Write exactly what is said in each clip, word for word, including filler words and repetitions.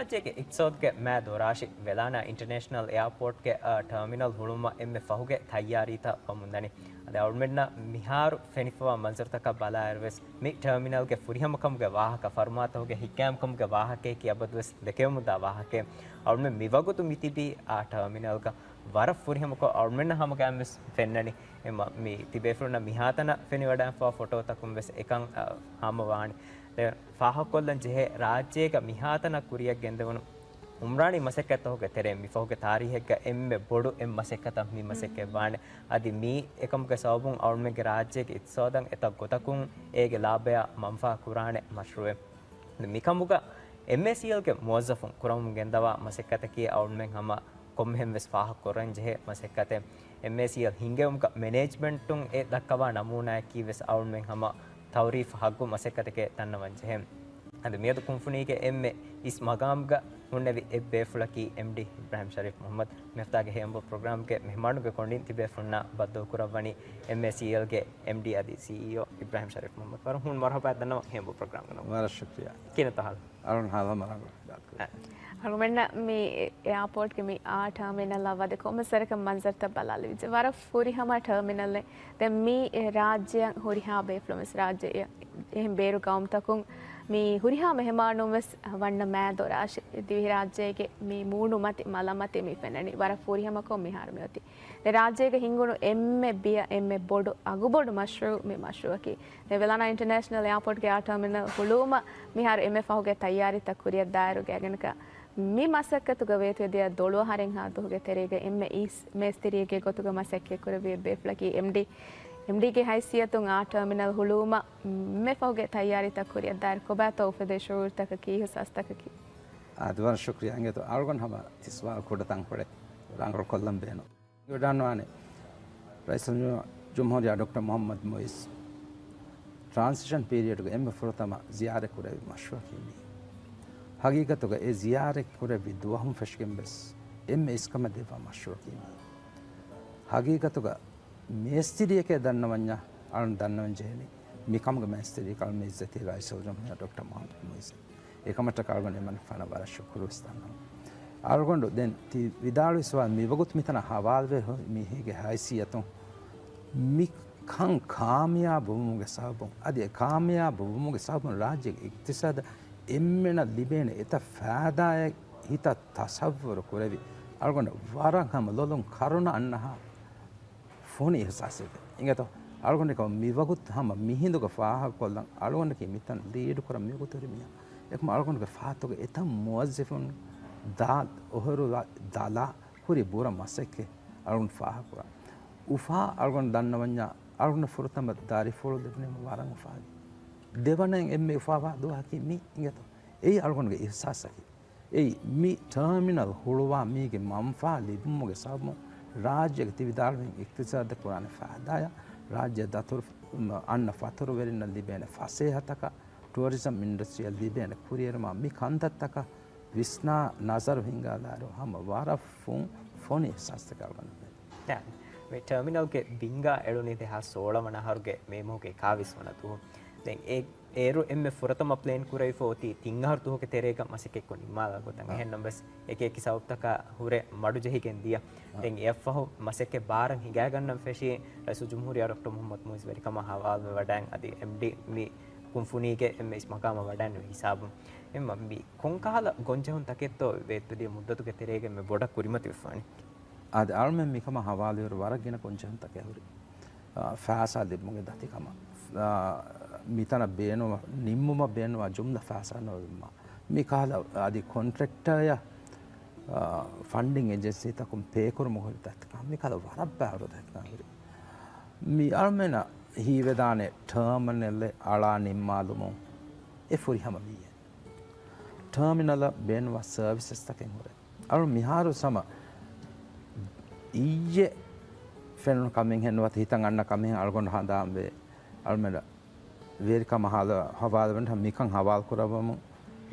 ރާއްޖޭގެ އިޤްތިޞާދުގެ މާ ދޮރާށި ވެލާނާ އިންޓަރނޭޝަނަލް އެއާޕޯޓްގެ ޓާމިނަލް ހުޅުވުމަށް އެންމެ ފަހުގެ ތައްޔާރީތައް ވަމުންދަނީ. އަދި އަޅުމެންނަށް މިހާރު ފެނިފަވާ މަންޒަރުތަކަށް ބަލާއިރުވެސް، މި ޓާމިނަލްގެ ފުރިހަމަކަމުގެ ވާހަކަ، ފަރުމާތަކުގެ ހިތްގައިމުކަމުގެ ވާހަކައަކީ އަބަދުވެސް ދެކެވެމުންދާ ވާހަކައެއް. އަޅުމެން މިވަގުތު މިތިބީ އާ ޓާމިނަލްގަ. ވަރަށް ފުރިހަމަކޮށް އަޅުމެންނަށް ހަމަގައިމުވެސް ފެންނަނީ. އެ މަ-، މި ތިބޭފުޅުންނަށް މިހާތަނަށް ފެނިވަޑައިފަވާ ފޮޓޯތަކުން ވެސް އެކަން، އަ، ހާމަވާނެ. ދެން ފާހަގަކޮށްލަން ޖެހޭ، ރާއްޖޭގަ މިހާތަނަށް ކުރިއަށް ގެންދެވުނު އުމްރާނީ މަސައްކަތްތަކުގެ ތެރެއިން މިފަހުގެ ތާރީހެއްގަ އެންމެ ބޮޑު އެއް މަސައްކަތަށް މި މަސައްކަތް ވާނެ. އަދި މި އެކަމުގެ ސަބަބުން އަޅުމެންގެ ރާއްޖޭގެ އިޤްތިޞާދަށް އެތައް ގޮތަކުން އޭގެ ލާބަޔާ މަންފާ ކުރާނެ މަޝްރޫއެއް. މިކަމުގަ އެމްއޭސީއެލްގެ މުވައްޒަފުން ކުރަމުން ގެންދަވާ މަސައްކަތަކީ އަޅުމެން ހަމަ ކޮންމެހެން ވެސް ފާހަގަކުރަން ޖެހޭ މަސައްކަތެއް. އެމްއޭސީއެލް ހިންގެވުމުގަ މެނޭޖްމަންޓުން އެ ދައްކަވާ ނަމޫނާއަކީ ވެސް އަޅުމެން ހަމަ ތައުރީފް ހައްގު މަސައްކަތެކޭ ދަންނަވަން ޖެހޭ. އަދި މިއަދު ކުންފުނީގެ އެންމެ އިސް މަގާމްގަ ހުންނެވި އެއް ބޭފުޅަކީ އެމްޑީ އިބްރާހިމް ޝަރީފް މުޙައްމަދު. މި ހަފްތާގެ ހޭނބޯ ޕްރޮގްރާމްގެ މެހްމާނުގެ ކޮނޑިން ތިބޭފުޅުންނާ ބައްދަލުކުރައްވަނީ އެމްއޭސީއެލްގެ އެމްޑީ އަދި ސީއީއޯ އިބްރާހިމް ޝަރީފް މުޙައްމަދު. ވަރަށް ހުން މަރުޙަބާ ދަންނަވަން ހޭނބޯ ޕްރޮގްރާމްގަ ނަމަ. ވަރަށް ޝުކްރިޔާ. ކިހިނެއްތޯ ހާލު؟ އަޅުން ހާލު ހަމަ ރަނގަޅު. އަޅުގަނޑަށް މި އެއާޕޯޓްގެ މި އާ ޓާމިނަލްއަށް ވަދެ ކޮންމެ ސަރަކަށް މަންޒަރުތައް ބަލާލެވިއްޖެ. ވަރަށް ފުރިހަމަ ޓާމިނަލެއް. ދެން މި ރާއްޖެއަށް ހުރިހާ ބޭފުޅުން ވެސް ރާއްޖެ އެ-، އެހެން ބޭރު ގައުމުތަކުން މި ހުރިހާ މެހެމާނުން ވެސް ވަންނަ މާ ދޮރާށި ދިވެހިރާއްޖޭގެ މި މޫނުމަތި މަލަމަތި މި ފެންނަނީ. ވަރަށް ފުރިހަމަކޮށް މިހާރު މިއޮތީ. ދެ ރާއްޖޭގަ ހިންގުނު އެންމެ ބިޔަ، އެންމެ ބޮޑު، އަގުބޮޑު މަޝްރޫއު މި މަޝްރޫއަކީ. ދެ ވެލާނާ އިންޓަރނޭޝަނަލް އެއާޕޯޓްގެ އާ ޓާމިނަލް ހުޅުވުމަށް މިހާރު އެންމެ ފަހުގެ ތައްޔާރީތައް ކުރިއަށް ދާއިރު ގާތްގަނޑަކަށް މި މަސައްކަތުގަ ވޭތުވެދިޔަ ދޮޅު އަހަރެއްހާ ދުވަހުގެ ތެރޭގަ އެންމެ އީސް މޭސްތިރީގެ ގޮތުގަ މަސައްކަތް ކުރެއްވި އެއްބޭފުޅަކީ އެމްޑީ. އެމްޑީގެ ހައިސިއްޔަތުން އާ ޓާމިނަލް ހުޅުވުމަށް އެންމެ ފަހުގެ ތައްޔާރީތައް ކުރިއަށް ދާއިރު ކޮބާތޯ އުފެދޭ ޝުޢޫރުތަކަކީ، އިޙްސާސްތަކަކީ؟ އާދެ، ވަރަށް ޝުކްރިޔާ. އިނގޭތޯ އަޅުގަނޑު ހަމަ ތިސް ވާހަކަ ކުޑަތަންކޮޅެއް ރަނގަޅު ކޮށްލަން ބޭނުން. ވަޑާންވާނެ ރައީސުލްޖުމްހޫރިއްޔާ ޑޮކްޓަރ މުޙައްމަދު މުޢިއްޒު ޓްރާންސިޝަން ޕީރިއަޑުގެ އެންމެ ފުރަތަމަ ޒިޔާރަތް ކުރެއްވި މަޝްރޫޢަކީ މީ. ހަގީގަތުގަ އެ ޒިޔާރަތް ކުރެއްވި ދުވަހުން ފެށިގެން ވެސް އެންމެ އިސްކަމެއް ދެއްވާ މަޝްރޫޢަކީ މީ. ހަގީގަތުގަ މޭސްތިރިއެކޭ ދަންނަވަންޏާ، އަޅުން ދަންނަވަން ޖެހެނީ މިކަމުގެ މޭސްތިރީ ކަލްމެ އިއްޒަތީ ރައީސުލްޖުމްހޫރިއްޔާ ޑޮކްޓަރ މުޙައްމަދު މުޢިއްޒު. އެކަމަށްޓަކާ އަޅުގަނޑު އެމަނިކުފާނަށް ވަރަށް ޝުކުރު ވެސް ދަންނަވަން. އަޅުގަނޑު ދެން ތި ވިދާޅުވި ސުވާލު މިވަގުތު މިތަނަށް ހަވާލުވެ ހު-، މީހެއްގެ ހައިސިއްޔަތުން މި ކަން ކާމިޔާބުވުމުގެ ސަބަބުން، އަދި އެ ކާމިޔާބުވުމުގެ ސަބަބުން ރާއްޖޭގެ އިޤްތިޞާދަށް އެންމެނަށް ލިބޭނެ އެތައް ފައިދާއެއް ހިތަށް ތަޞައްވުރު ކުރެވި، އަޅުގަނޑަށް ވަރަށް ހަމަ ލޮލުން ކަރުނަ އަންނަހާ ފޮނި އިޙްސާސެއް އިނގޭތޯ. އަޅުގަނޑަކަށް މިވަގުތު ހަމަ މިހިނދުގަ ފާހަގަކޮށްލަން، އަޅުގަނޑަކީ މިތަން ލީޑުކުރަން މިވަގުތު ހުރި މީހާ. އެކަމަ އަޅުގަނޑުގެ ފަހަތުގެ އެތައް މުވައްޒަފުން ދާ އޮހޮރު ދަ-، ދަލާ ކުރި ބުރަ މަސައްކަތް އަޅުގަނޑު ފާހަގަކުރާ. އުފާ އަޅުގަނޑު ދަންނަވަންޏާ، އަޅުގަނޑު ފުރަތަމަ ދަރިފުޅު ލިބުނީމަ ވަރަށް އުފާވި. ދެވަނައިން އެންމެ އުފާވާ ދުވަހަކީ މި އިނގޭތޯ. އެއީ އަޅުގަނޑުގެ އިޙްސާސަކީ. އެއީ، މި ޓާމިނަލް ހުޅުވާ މީގެ މަންފާ ލިބުމުގެ ސަބަބުން ރާއްޖޭގެ ތި ވިދާޅުވިހެން އިޤްތިޞާދަށް ކުރާނެ ފައިދާއާ، ރާއްޖެ ދަތުރު އަންނަ ފަތުރުވެރިންނަށް ލިބޭނެ ފަސޭހަތަކާ، ޓުއަރިޒަމް އިންޑަސްޓްރީއަށް ލިބޭނެ ކުރިއެރުމާ މި ކަންތައްތަކަށް ވިސްނާ ނަޒަރު ހިންގާލާއިރު ހަމަ ވަރަށް ފުން ފޮނި އިޙްސާސްތަކެއް އަޅުގަނޑު ލިބޭ. ދެން މި ޓާމިނަލްގެ ބިންގާ އެޅުނީ ދެހާސް ސޯޅަ ވަނަ އަހަރުގެ މޭ މަހުގެ އެކާވީސް ވަނަ ދުވަހު. ދެން އެ އޭރު އެންމެ ފުރަތަމަ ޕްލޭން ކުރެވިފަ އޮތީ ތިން އަހަރު ދުވަހުގެ ތެރޭގަ މަސައްކަތްކޮށް ނިންމާލާ ގޮތަށް. އާ. އެހެންނަމަވެސް، އެކި އެކި ސަބަބުތަކާ ހުރެ މަޑުޖެހިގެން ދިޔަ. އާ. ދެން އެއަށްފަހު މަސައްކަތް ބާރަށް ހިނގައިގަންނަން ފެށީ ރައީސުލްޖުމްހޫރިއްޔާ ޑޮކްޓަރ މުޙައްމަދު މުޢިއްޒު ވެރިކަމަށް ހަވާލުވެވަޑައިން އަދި އެމްޑީ މި ކުންފުނީގެ އެންމެ އިސް މަގާމަށް ވަޑައިން ހިސާބުން. އެމަ މި ކޮންކަހަލަ ގޮންޖެހުންތަކެއްތޯ ވޭތުދިޔަ މުއްދަތުގެ ތެރޭގަ އެންމެ ބޮޑަށް ކުރިމަތިވެފާނީ؟ އާދެ، އަޅުމެން މިކަމަށް ހަވާލުވިއިރު ވަރަށް ގިނަ ގޮންޖެހުންތަކެއް ހުރި. އާ، ފައިސާ ލިބުމުގެ ދަތިކަމަށް، އާ، މިތަނަށް ބޭނުން، ނިންމުމަށް ބޭނުންވާ ޖުމްލަ ފައިސާ ނުލިބުމަށް. މިކަހަލަ އަދި ކޮންޓްރެކްޓަރ، އާ، ފަންޑިން އެޖެންސީތަކުން ޕޭކުރުމުގެ ހުރި ދަތިކަމަށް މިކަހަލަ ވަރަށް ބައިވަރު ދަތިކަމެއް ހުރި. މި އަޅުމެނަށް ހީވެދާނެ ޓާމިނަލެއް އަޅާ ނިންމާލުމުން އެ ފުރިހަމަ ވީއޭ. ޓާމިނަލަށް ބޭނުންވާ ސަރވިސަސްތަކެއް ހުރޭ. އަޅު މިހާރު ހަމަ އިއްޔެ ފެނުނު ކަމެއްހެން ނުވަތަ ހިތަށް އަންނަ ކަމެއްހެން އަޅުގަނޑު ހަނދާންވޭ. އަޅުމެން ވެރިކަމަށް ހާލަ-، ހަވާލުވެން މިކަން ހަވާލު ކުރައްވަމުން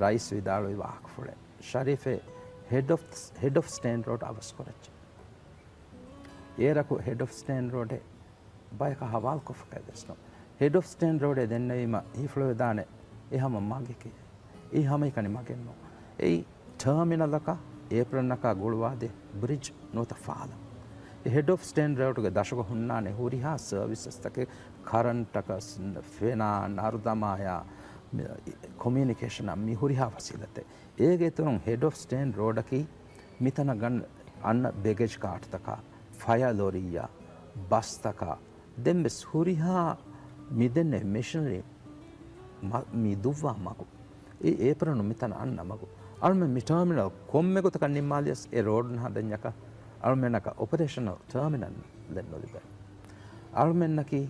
ރައީސް ވިދާޅުވި ވާހަކަފުޅެއް. ޝަރީފޭ ހެޑް އޮފް، ހެޑް އޮފް ސްޓޭންޑް ރޯޑް އަވަސް ކުރައްޗޭ. އޭރަކު ހެޑް އޮފް ސްޓޭންޑް ރޯޑެއް ބަޔަކަށް ހަވާލުކޮށްފަކައެއް ވެސް ނޫން. ހެޑް އޮފް ސްޓޭންޑް ރޯޑޭ ދެންނެވީމަ ހީފުޅުވެދާނެ އެ ހަމަ މަގެކޭ. އެއީ ހަމައެކަނި މަގެއް ނޫން. އެއީ ޓާމިނަލަކަށް އޭޕްރަންއަކާ ގުޅުވާދޭ ބްރިޖް ނުވަތަ ފާލަން. އެ ހެޑް އޮފް ސްޓޭންޑް ރޯޑުގެ ދަށުގަ ހުންނާނެ ހުރިހާ ސަރވިސަސްތަކެއް، ކަރަންޓަކަސް، ފެނާ، ނަރުދަމާޔާ، ކޮމިއުނިކޭޝަނާ މި ހުރިހާ ވަސީލަތެއް. އޭގެ އިތުރުން ހެޑް އޮފް ސްޓޭންޑް ރޯޑަކީ މިތަނަށް ގަން އަންނަ ބެގޭޖް ކާޓްތަކާ، ފަޔަރ ލޮރީއާ، ބަސްތަކާ، ދެންވެސް ހުރިހާ މިދެންނެވި މެޝިނަރީ މަ-، މި ދުއްވާ މަގު، އެ އޭޕްރަނު މިތަނަށް އަންނަ މަގު، އަޅުމެން މި ޓާމިނަލް ކޮންމެ ގޮތަކަށް ނިންމާލިޔަސް އެ ރޯޑުން ހަދަންޏަކަށް އަޅުމެންނަކަށް އޮޕަރޭޝަނަލް ޓާމިނަލްއެއް ނުލިބޭ. އަޅުމެންނަކީ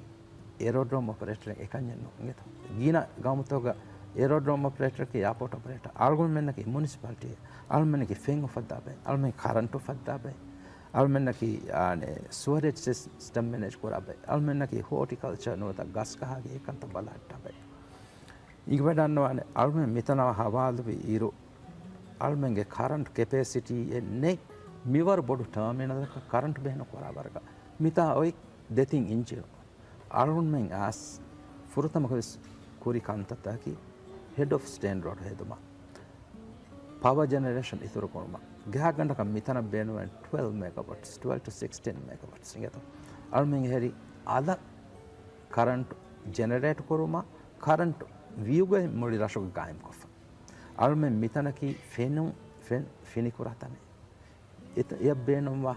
އެރޯޑްރޯމް އޮޕަރޭޓަރެއް އެކަންޏެއް ނޫން އިނގޭތޯ. ގިނަ ގައުމުތަކުގަ އެރޯޑްރޯމް އޮޕަރޭޓަރަކީ އެއާޕޯޓް އޮޕަރޭޓަރ. އަޅުގަނޑުމެންނަކީ މުނިސިޕަލިޓީ. އަޅުމެންނަކީ ފެން އުފައްދާ ބައެއް. އަޅުމެން ކަރަންޓު އުފައްދާ ބައެއް. އަޅުމެންނަކީ، އާނެ، ސުވަރޭޖް ސިސްޓަމް މެނޭޖް ކުރާ ބައެއް. އަޅުމެންނަކީ ހޯޓިކަލްޗަރ ނުވަތަ ގަސްގަހާގެ އެކަންތައް ބަލަހައްޓާ ބައެއް. އިނގިވަޑަންނަވާނެ އަޅުމެން މިތަނަށް ހަވާލުވި އިރު، އަޅުމެންގެ ކަރަންޓް ކެޕޭސިޓީއެއް ނެތް. މިވަރު ބޮޑު ޓާމިނަލަކަށް ކަރަންޓް ބޭނުން ކުރާ ވަރަކަށް. މިތާ އޮތް ދެތިން އިންޖިނު. އަޅުގަނޑުމެން އައިސް ފުރަތަމަ ކުރި ކަންތައްތަކަކީ ހެޑް އޮފް ސްޓޭންޑް ރޯޑް ހެދުމަށް. ޕަވަ ޖެނެރޭޝަން އިތުރު ކުރުމަށް. ގާތްގަނޑަކަށް މިތަނަށް ބޭނުންވަނީ ޓްވެލްވް މެގަވަޓްސް، ޓްވެލްވް ޓު ސިކްސްޓީން މެގަވަޓްސް އިނގޭތޯ. އަޅުމެން އެހެރީ އަލަށް ކަރަންޓު ޖެނެރޭޓް ކުރުމަށް، ކަރަންޓު ވިއުގައި މުޅި ރަށުގަ ގާއިމްކޮށްފަ. އަޅުމެން މިތަނަކީ ފެނުން، ފެން ފިނިކުރާ ތަނެއް. އެތަ-، އެޔަށް ބޭނުންވާ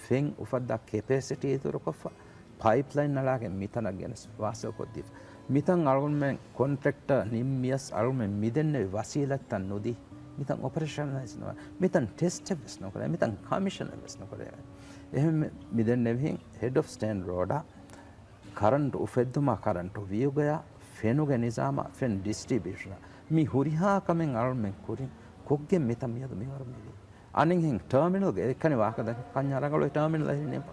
ފެން އުފައްދާ ކެޕޭސިޓީ އިތުރުކޮށްފަ، ޕައިޕްލައިން އަޅާގެން މިތަނަށް ގެނެސް ވާސިލް ކޮށްދީފަ. މިތަން އަޅުގަނޑުމެން ކޮންޓްރެކްޓަރ ނިންމިޔަސް އަޅުގަނޑުމެން މިދެންނެވި ވަސީލަތްތައް ނުދީ، މިތަން އޮޕަރޭޝަނަލައިޒް ނުވާ، މިތަން ޓެސްޓެއް ވެސް ނުކުރޭ، މިތަން ކަމިޝަނެއް ވެސް ނުކުރޭ. އެހެން މި-، މިދެންނެވިހެން ހެޑް އޮފް ސްޓޭންޑް ރޯޑަށް ކަރަންޓު އުފެއްދުމާ، ކަރަންޓު ވިއުގަޔާ، ފެނުގެ ނިޒާމާ، ފެން ޑިސްޓްރިބިއުޝަނާ، މި ހުރިހާ ކަމެއް އަޅުމެން ކުރިން ކޮށްގެން މިތަން މިއަދު މިވަރު މިވީ. އަނެއްހެން ޓާމިނަލްގެ އެކަނި ވާހަކަ ދަން ކަންޏާ ރަނގަޅު ޓާމިނަލް އެހެން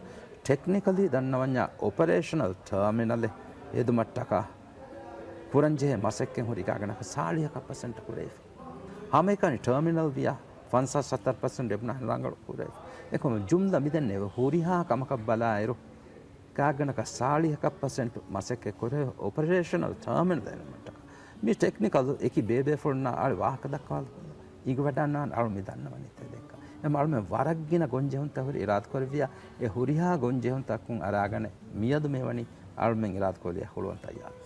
ޓެކްނިކަލީ ދަންނަވަންޏާ އޮޕަރޭޝަނަލް ޓާމިނަލެއް ހެދުމަށްޓަކާ ކުރަންޖެހޭ މަސައްކަތް ހުރި ގާގަނޑަކަށް ސާޅީހަކަށް ޕަސެންޓް ކުރެވިފަ. ހަމައެކަނި ޓާމިނަލް ވިޔާ ފަންސާސް ސައްތަރު ޕަސެންޓް އެބުނާ ރަނގަޅު ކުރެވިފަ. އެކަމަ ޖުމްލަ މިދެންނެވި ހުރިހާ ކަމަކަށް ބަލާއިރު، ގާގަނޑަކަށް ސާޅީހަކަށް ޕަސެންޓު މަސައްކަތް ކުރެވޭ އޮޕަރޭޝަނަލް ޓާމިނަލް އެންވަޔަރަމަންޓަކަށް. މި ޓެކްނިކަލް އެކި ބޭބޭފުޅުންނާ އަޅި ވާހަކަ ދައްކާލަ އިނގިވަޑަންނާނެ އަޅު މި ދަންނަވަނީ ތެދެއްކަ. އެމަ އަޅުމެން ވަރަށް ގިނަ ގޮންޖެހުންތައް ހުރި އިރާދަކުރެއްވިޔާ، އެ ހުރިހާ ގޮންޖެހުންތަކުން އަރާގަނެ މިއަދު މިވަނީ އަޅުމެން އިރާދަކޮށްލިޔާ ހުޅުވަން ތައްޔާރު.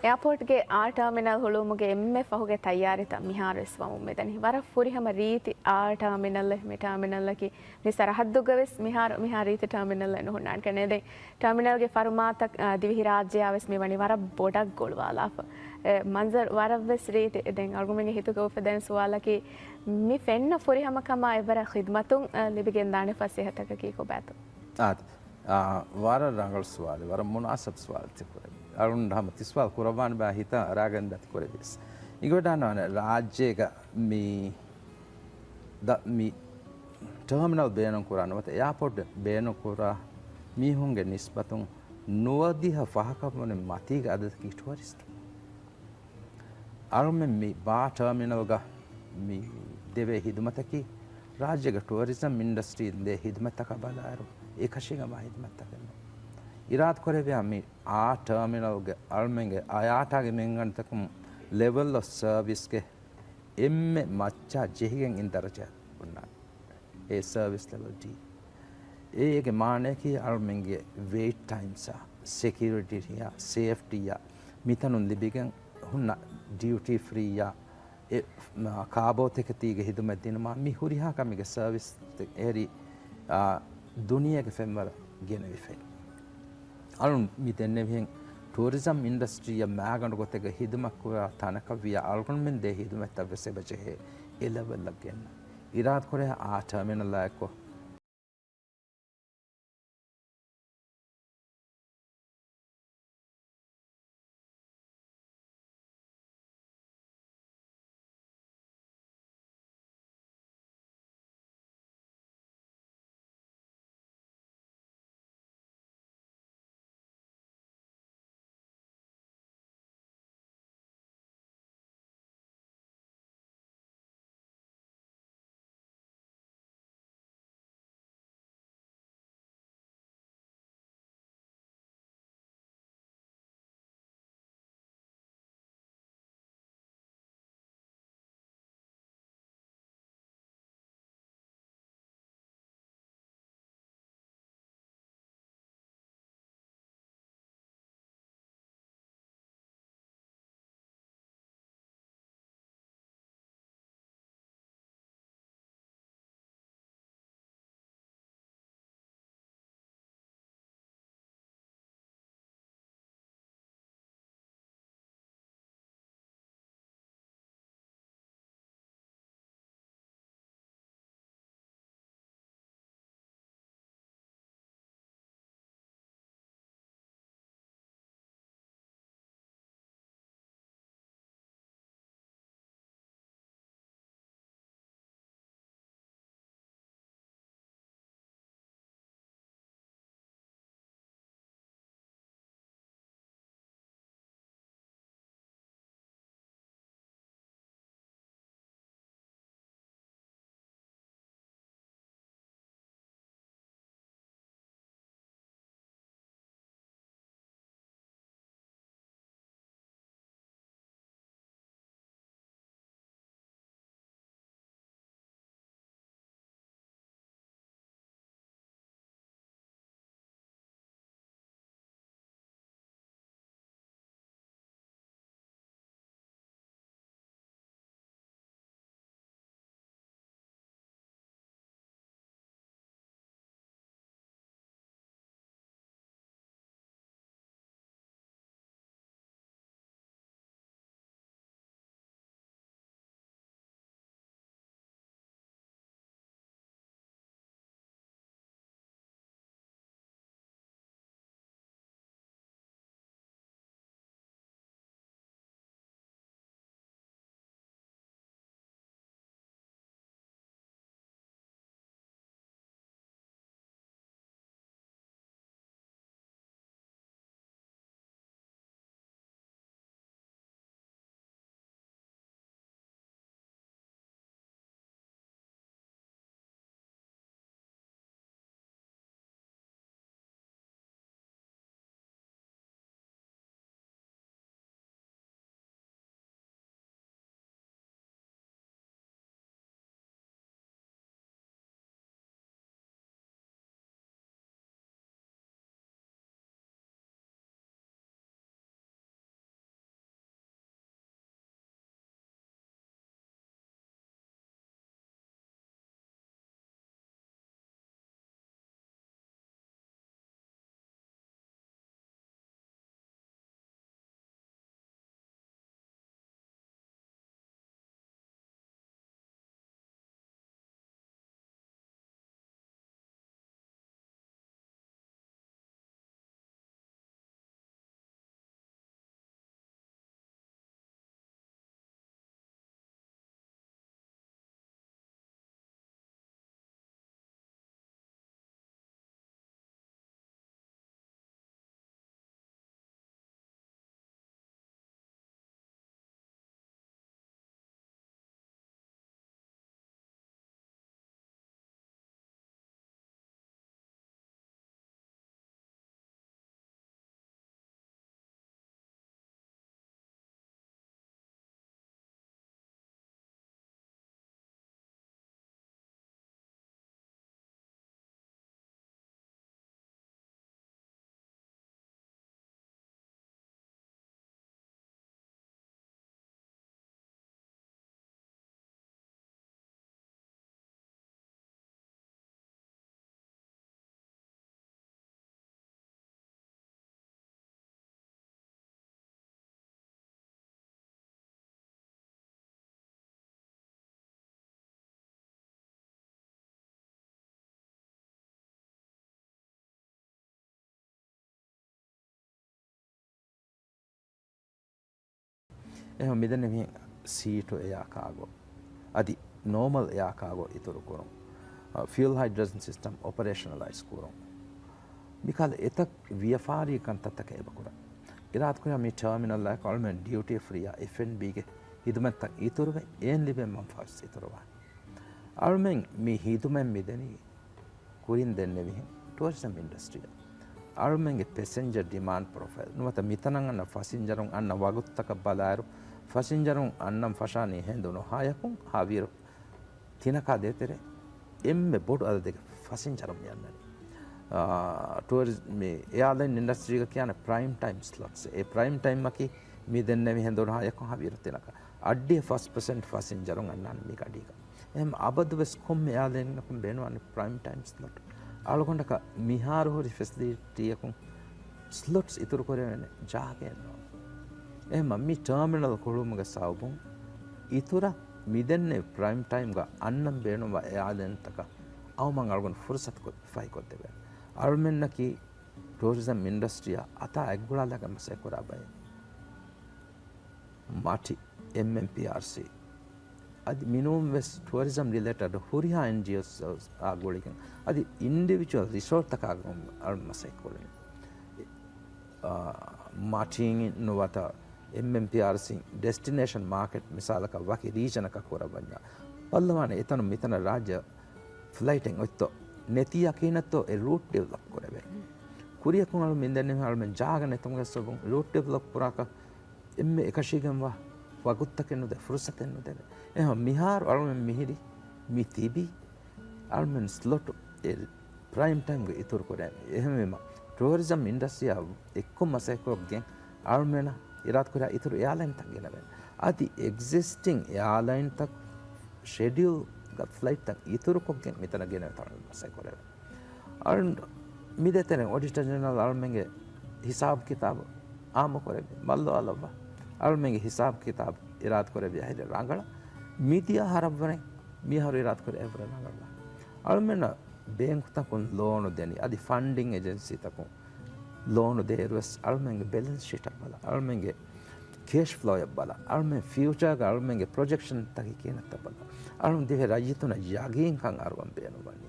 އެއާޕޯޓްގެ އާ ޓާމިނަލް ހުޅުވުމުގެ އެންމެ ފަހުގެ ތައްޔާރީތައް މިހާރުވެސް ވަމުން މިދަނީ. ވަރަށް ފުރިހަމަ ރީތި އާ ޓާމިނަލެއް މި ޓާމިނަލަކީ. މި ސަރަހައްދުގަވެސް މިހާރު މިހާ ރީތި ޓާމިނަލެއް ނުހުންނާނެ ކަންނޭ. ދެން ޓާމިނަލްގެ ފަރުމާތައް، އާ، ދިވެހިރާއްޖެއާވެސް މިވަނީ ވަރަށް ބޮޑަށް ގުޅުވާލާފަ. އެ، މަންޒަރު ވަރަށްވެސް ރީތި. ދެން އަޅުގަނޑުމެންގެ ހިތުގަ އުފެދޭނެ ސުވާލަކީ، މި ފެންނަ ފުރިހަމަކަމާ އެއްވަރަށް ޚިދުމަތުން، އަ، ލިބިގެންދާނެ ފަސޭހަތަކަކީ ކޮބާތޯ؟ އާދެ. އާ، ވަރަށް ރަނގަޅު ސުވާލެއް، ވަރަށް މުނާސަބު ސުވާލެއް ކުރެއްވި. އަޅުގަނޑު ހަމަ ތި ސުވާލު ކުރައްވާނެ ބާ ހިތަށް އަރާގެން ދަތި ކުރެއްވިޔަސް. އިނގިވަޑަންނާނެ ރާއްޖޭގަ މި ދަ-، މި ޓާމިނަލް ބޭނުން ކުރާ ނުވަތަ އެއާޕޯޓް ބޭނުން ކުރާ މީހުންގެ ނިސްބަތުން ނުވަދިހަ ފަހަކަށް ވަނީ މަތީގެ އަދަދަކީ ޓުއަރިސްޓު. އަޅުމެން މި ބާ ޓާމިނަލްގަ މި ދެވޭ ހިދުމަތަކީ، ރާއްޖޭގެ ޓުއަރިޒަމް އިންޑަސްޓްރީން ދޭ ހިދުމަތަކާ ބަލާއިރު، އެކަށީގެންވާ ހިދުމަތަކެއް ނޫން. އިރާދަކުރެއްވިޔާ މި އާ ޓާމިނަލްގެ އަޅުމެންގެ އަޔާޓާގެ މިންގަނޑުތަކުން ލެވެލް އޮފް ސަރވިސްގެ އެންމެ މައްޗާ ޖެހިގެން އިން ދަރަޖައެއް ހުންނާނެ. އެ ސަރވިސް ލެވެލް ޑީ. އޭގެ މާނަޔަކީ އަޅުމެންގެ ވެއިޓް ޓައިމްސްއާ، ސެކިއުރިޓީއާ، ސޭފްޓީއާ، މިތަނުން ލިބިގެން ހުންނަ ޑިއުޓީ ފްރީއާ، އެ، މާ، ކާބޯތަކެތީގެ ހިދުމަތް ދިނުމާ، މި ހުރިހާ ކަމެއްގެ ސަރވިސް އެހެރީ، އާ، ދުނިޔޭގެ ފެންވަރަށް ގެނެވިފައި. އަޅުން މި ދެންނެވިހެން ޓޫރިޒަމް އިންޑަސްޓްރީއަށް މާގަނޑު ގޮތެއްގަ ހިދުމަތްކުރާ ތަނަކަށް ވިޔަ އަޅުގަނޑުމެން ދޭ ހިދުމަތްތައް ވެސް އެބަ ޖެހޭ އެ ލެވެލްއަށް ގެންނަ. އިރާދަކުރޭ އާ ޓާމިނަލާއެއްކޮށް، އެހެން މިދެންނެވިހެން ސީޓު އެއާ ކާގޯ އަދި ނޯމަލް އެއާ ކާގޯ އިތުރު ކުރުން، ފިއުލް ހައިޑްރޭޝަން ސިސްޓަމް އޮޕަރޭޝަނަލައިޒް ކުރުން. މިކަހަލަ އެތައް ވިޔަފާރީ ކަންތައްތަކެއް އެބަ ކުރަން. އިރާދަކުރާ މި ޓާމިނަލްއާއެކު އަޅުމެން ޑިއުޓީ ފްރީއާ އެފް އެންޑް ބީގެ ހިދުމަތްތައް އިތުރުވެ، އެއިން ލިބޭ މަންފާސް އިތުރުވާނެ. އަޅުމެން މި ހިދުމަތް މިދެނީ ކުރިން ދެންނެވިހެން ޓުއަރިޒަމް އިންޑަސްޓްރީއަށް. އަޅުމެންގެ ޕެސެންޖަރ ޑިމާންޑް ޕްރޮފައިލް ނުވަތަ މިތަނަށް އަންނަ ފަސިންޖަރުން އަންނަ ވަގުތުތަކަށް ބަލާއިރު، ފަސިންޖަރުން އަންނަން ފަށާނީ ހެނދުނު ހަޔަކުން ހަވީރު ތިނަކާ ދޭތެރޭ އެންމެ ބޮޑު އަދަދެއްގެ ފަސިންޖަރުން މި އަންނަނީ. އާ، ޓުއަރިޒް-، މި އެއާލައިން އިންޑަސްޓްރީގަ ކިޔާނެ ޕްރައިމް ޓައިމް ސްލޮޓްސް. އެ ޕްރައިމް ޓައިމްއަކީ މި ދެންނެވި ހެނދުނު ހަޔަކުން ހަވީރު ތިނަކަށް. އައްޑިހަ ފަސް ޕަސެންޓް ފަސިންޖަރުން އަންނާނެ މި ގަޑީގަ. އެހެން އަބަދުވެސް ކޮންމެ އެއާލައިންއަކުން ބޭނުންވާނެ ޕްރައިމް ޓައިމް ސްލޮޓް. އަޅުގަނޑަކަށް މިހާރު ހުރި ފެސިލިޓީއަކުން ސްލޮޓްސް އިތުރުކުރެވޭނެ ޖާގައެއް ނޯން. އެހެންމަ މި ޓާމިނަލް ހުޅުވުމުގެ ސަބަބުން އިތުރަށް މިދެންނެވި ޕްރައިމް ޓައިމްގަ އަންނަން ބޭނުންވާ އެއާލައިންތަކަށް އައުމަށް އަޅުގަނޑު ފުރުސަތު ކޮށް ފަހިކޮށްދެވޭނެ. އަޅުމެންނަކީ ޓޫރިޒަމް އިންޑަސްޓްރީއާ އަތާ އެއްގުޅާލާގެން މަސައްކަތްކުރާ ބައެއް. މަޓި، އެމްއެމްޕީއާރްސީ އަދި މިނޫން ވެސް ޓުއަރިޒަމް ރިލޭޓެޑް ހުރިހާ އެންޖީއޯސްއާ ގުޅިގެން އަދި އިންޑިވިޖުއަލް ރިސޯޓްތަކާ ގުޅިގެން އަޅު މަސައްކަތްކުރަނީ. އާ، މަޓީން ނުވަތަ އެމްއެމްޕީއާރްސީ ޑެސްޓިނޭޝަން މާކެޓް މިސާލަކަށް ވަކި ރީޖަނަކަށް ކުރައްވަންޏާ ބައްލަވާނެ އެތަނުން މިތަނަށް ރާއްޖެ ފްލައިޓެއް އޮތްތޯ ނެތިޔަކީނަތޯ އެ ރޫޓް ޑިވެލޮޕް ކުރެވޭ. ކުރިއަކުން އަޅު މިންދެންނެވި އަޅުމެން ޖާގަ ނެތުމުގެ ސަބަބުން ރޫޓް ޑިވެލޮޕް ކުރާކަށް އެންމެ އެކަށީގެންވާ ވަގުތުތަކެއް ނުދޭ، ފުރުސަތެއް ނުދެވޭ. އެހެން މިހާރު އަޅުމެން މިހިރީ މި ތިބީ އަޅުމެން ސްލޮޓު އެ ޕްރައިމް ޓައިމްގަ އިތުރު ކުރޭ. އެހެންވީމަ ޓޫރިޒަމް އިންޑަސްޓްރީއާ އެއްކޮށް މަސައްކަތްކޮށްގެން އަޅުމެންނަށް އިރާދަކުރާ އިތުރު އެއާލައިންތައް ގެނެވޭނެ. އަދި އެގްޒިސްޓިން އެއާލައިންތައް ޝެޑިއުލްގަ ފްލައިޓްތައް އިތުރުކޮށްގެން މިތަނަށް ގެނެވޭ ތަނަށް މަސައްކަތް ކުރެވޭ. އަޅުން މި ދޭތެރޭ އޮޑިޓަރ ޖެނެރަލް އަޅުމެންގެ ހިސާބު ކިތާބު އާއްމު ކުރެއްވި މައްލޯ އަލަށްވާ. އަޅުމެންގެ ހިސާބު ކިތާބު އިރާދަ ކުރެއްވި އަހިރެ ރަނގަޅަށް މިދިޔަ އަހަރަށްވުރެ މިހާރު އިރާދަ ކުރެ އެވުރެ ރަނގަޅަށް. އަޅުމެންނަށް ބޭންކުތަކުން ލޯނު ދެނީ އަދި ފަންޑިން އެޖެންސީތަކުން ލޯނު ދޭއިރުވެސް އަޅުމެންގެ ބެލެންސް ޝީޓަށް ބަލަ، އަޅުމެންގެ ކޭޝް ފްލޯއަށް ބަލަ، އަޅުމެން ފިއުޗާގަ އަޅުމެންގެ ޕްރޮޖެކްޝަންތަކީ ކިހިނެއްތަ ބަލަ، އަޅުން ދިވެހި ރައްޔިތުންނަށް ޔަގީންކަން އަރުވަން ބޭނުންވަނީ.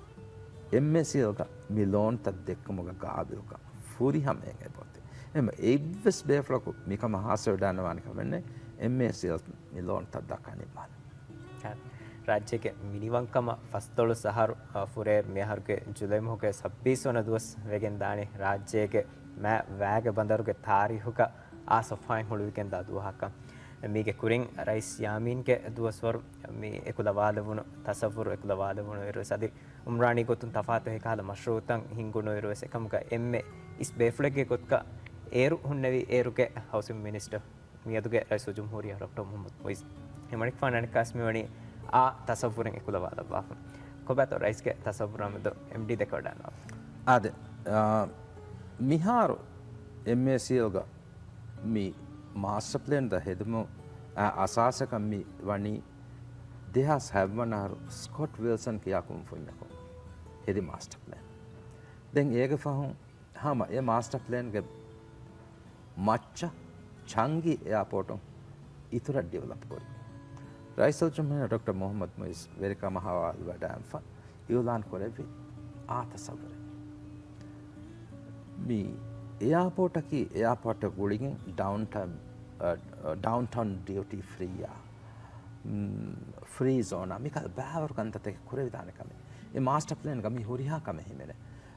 އެމްއޭސީއެލްގަ މި ލޯންތައް ދެއްކުމުގެ ގާބިލްކަން ފުރިހަމައިން އެބައޮތޭ. އެމަ އެއްވެސް ބޭފުޅަކު މިކަމަށް ހާސިލްވެދާނެވާނެ ކަމެއް ނެތް. އެމްއޭސީއެލް މި ލޯންތައް ދައްކަނީ މާލެ. ރާއްޖޭގެ މިނިވަންކަމަށް ފަސްދޮޅަސް އަހަރު، އަ، ފުރޭ މިއަހަރުގެ ޖުލައި މަހުގެ ސައްބީސް ވަނަ ދުވަސް ވެގެން ދާނީ ރާއްޖޭގެ މާ ވައިގެ ބަނދަރުގެ ތާރީހުގަ އާ ސޮފާއިން ހުޅުވިގެން ދާ ދުވަހަކަށް. މީގެ ކުރިން ރައީސް ޔާމީންގެ ދުވަސްވަރު މި އެކުލަވާލެވުނު ތަސައްވުރު އެކުލަވާލެވުނު އިރުވެސް އަދި އުމްރާނީ ގޮތުން ތަފާތު އެކަހަލަ މަޝްރޫއުތައް ހިންގުނު އިރުވެސް އެކަމުގަ އެންމެ އިސް ބޭފުޅެއްގެ ގޮތުގަ އޭރު ހުންނެވި އޭރުގެ ހައުސިން މިނިސްޓަރ މިއަދުގެ ރައީސުލްޖުމްހޫރިއްޔާ ޑޮކްޓަރ މުހައްމަދު މުއިއްޒު. ހިމަނިކުފާނު އަނެއްކާސް މިވަނީ އާ ތަސައްވުރެއް އެކުލަވާލައްވާފަ. ކޮބާތޯ ރައީސްގެ ތަސައްވުރާމެދު އެމްޑީ ދެކެވަޑައިގަންނަވާ. އާދެ، އާ، މިހާރު އެމްއޭސީއެލްގަ މި މާސްޓަ ޕްލޭން ދަށް ހެދުމު އާ އަސާސަކަށް މި ވަނީ ދެހާސް ހަތްވަނަ އަހަރު ސްކޮޓް ވިލްސަން ކިޔާ ކުންފުންޏަކުން ހެދި މާސްޓަ ޕްލޭން. ދެން އޭގެ ފަހުން ހަމަ އެ މާސްޓަ ޕްލޭންގެ މައްޗަށް ޗަންގީ އެއާޕޯޓު އިތުރަށް ޑިވެލޮޕް ކުރި. ރައީސުލްޖުމްހޫރިއްޔާ ޑޮކްޓަރ މުހައްމަދު މުއިއްޒު ވެރިކަމަށް ހަވާލުވެވަޑައިގެންފަ އިއުލާން ކުރެއްވި އާ ތަސައްވުރެއް. މި އެއާޕޯޓަކީ އެއާޕޯޓަށް ގުޅިގެން ޑައުންޓައުން، އަ، ޑައުންޓައުން ޑިއުޓީ ފްރީއާ، މް، ފްރީ ޒޯނާ މިކަހަލަ ބައިވަރު ކަންތައްތަކެއް ކުރެވިދާނެ ކަމެއް. އެ މާސްޓަ ޕްލޭންގަ މި ހުރިހާ ކަމެއް ހިމެނޭ.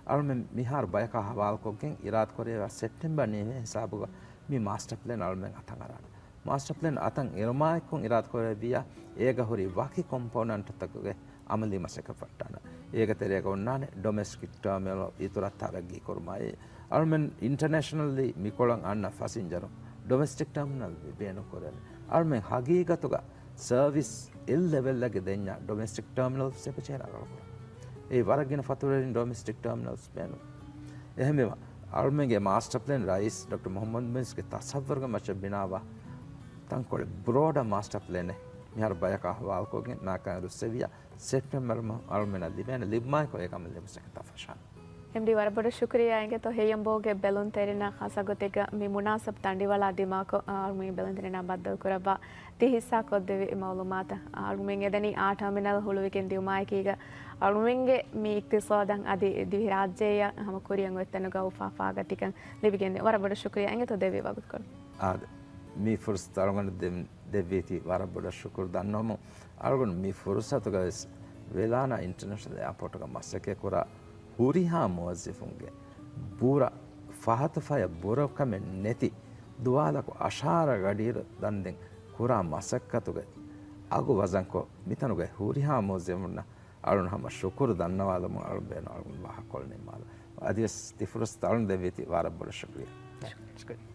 އަޅުމެން މިހާރު ބަޔަކާ ހަވާލުކޮށްގެން އިރާދަކުރެއްވި ސެޕްޓެމްބަރ ނިމޭ ހިސާބުގަ މި މާސްޓަ ޕްލޭން އަޅުމެން އަތަށް އަރާނެ. މާސްޓަ ޕްލޭން އަތަށް އެރުމާއެކު އިރާދަކުރެއްވިއްޔާ އޭގަ ހުރި ވަކި ކޮމްޕޯނެންޓްތަކުގެ އަމަލީ މަސައްކަތް ފައްޓާނަން. އޭގެ ތެރޭގަ އޮންނާނެ ޑޮމެސްޓިކް ޓާމިނަލް އިތުރަށް ތަރައްގީ ކުރުމާއި، އަޅުމެން އިންޓަނޭޝަނަލްލީ މިކޮޅަށް އަންނަ ފަސިންޖަރު ޑޮމެސްޓިކް ޓާމިނަލް ބޭނުން ކުރޭނެ. އަޅުމެން ހަގީގަތުގަ ސަރވިސް އެއް ލެވެލްއެއްގަ ދެންޏާ ޑޮމެސްޓިކް ޓާމިނަލްސް އެބަޖެހޭ ރަނގަޅުކުރަން. އެއީ ވަރަށް ގިނަ ފަތުރުވެރިން ޑޮމެސްޓިކް ޓާމިނަލްސް ބޭނުން. އެހެންވީމަ، އަޅުމެންގެ މާސްޓަ ޕްލޭން ރައީސް ޑޮކްޓަރ މުހައްމަދު މުއިއްޒުގެ ތަސައްވަރުގެ މައްޗަށް ބިނާވާ ތަންކޮޅެއް ބްރޯޑަ މާސްޓަ ޕްލޭނެއް މިހާރު ބަޔަކާ ހަވާލުކޮށްގެން ނާކާ ރުއްސެވިޔާ ސެޕްޓެމްބަރ މަހު އަޅުމެންނަށް ލިބޭނެ. ލިބުމާއެކު އޭގަ އަމަލީ މަސައްކަތްތައް ފަށާނެ. އެމްޑީ، ވަރަށް ބޮޑަށް ޝުކުރިއްޔާ އިނގޭތޯ ހެޔޮނބޯގެ ބެލުންތެރިންނަށް ޚާއްޞަ ގޮތެއްގަ މި މުނާސަބް ތަނޑިވަޅާ ދިމާކޮށް، އަޅުމެން ބެލުންތެރިންނާ ބައްދަލުކުރައްވާ ތި ހިއްސާ ކޮށްދެއްވި މައުލޫމާތަށް. އަޅުމެން އެދެނީ އާ ޓާމިނަލް ހުޅުވިގެން ދިއުމާއެކީގަ، އަޅުމެންގެ މި އިޤްތިޞާދަށް އަދި ދިވެހިރާއްޖެއަށް ހަމަ ކުރިއަށް އޮތްތަނުގަ އުފާ ފާގަތިކަން ލިބިގެން. ވަރަށް ބޮޑަށް ޝުކުރިއްޔާ އިނގޭތޯ ދެއްވި ވަގުތުކޮޅު. އާދެ، މި ފުރުސަތު އަޅުގަނޑު ދެ-، ދެއްވީތީ ވަރަށް ބޮޑަށް ޝުކުރު ދަންނަވަމުން. އަޅުގަނޑު މި ފުރުސަތުގަ ވެސް ވެލާނާ އިންޓަރނޭޝަނަލް އެއާޕޯޓުގަ މަސައްކަތް ކުރާ ހުރިހާ މުވައްޒަފުންގެ ބުރަ ފަހަތު ފަޔަށް ބުރަކަމެއް ނެތި ދުވާލަކު އަށާރަ ގަޑިއިރު ދަންދެން ކުރާ މަސައްކަތުގެ އަގު ވަޒަންކޮށް، މިތަނުގެ ހުރިހާ މުވައްޒަފުންނަށް އަޅުން ހަމަ ޝުކުރު ދަންނަވާލަމުން އަޅުން ބޭނުން އަޅުގަނޑު ވާހަކަކޮޅު ނިންމާލަން. އަދިވެސް ތި ފުރުސަތު އަޅުން ދެއްވީތީ ވަރަށް ބޮޑަށް ޝުކުރިއްޔާ. ޝުކުރިއްޔާ.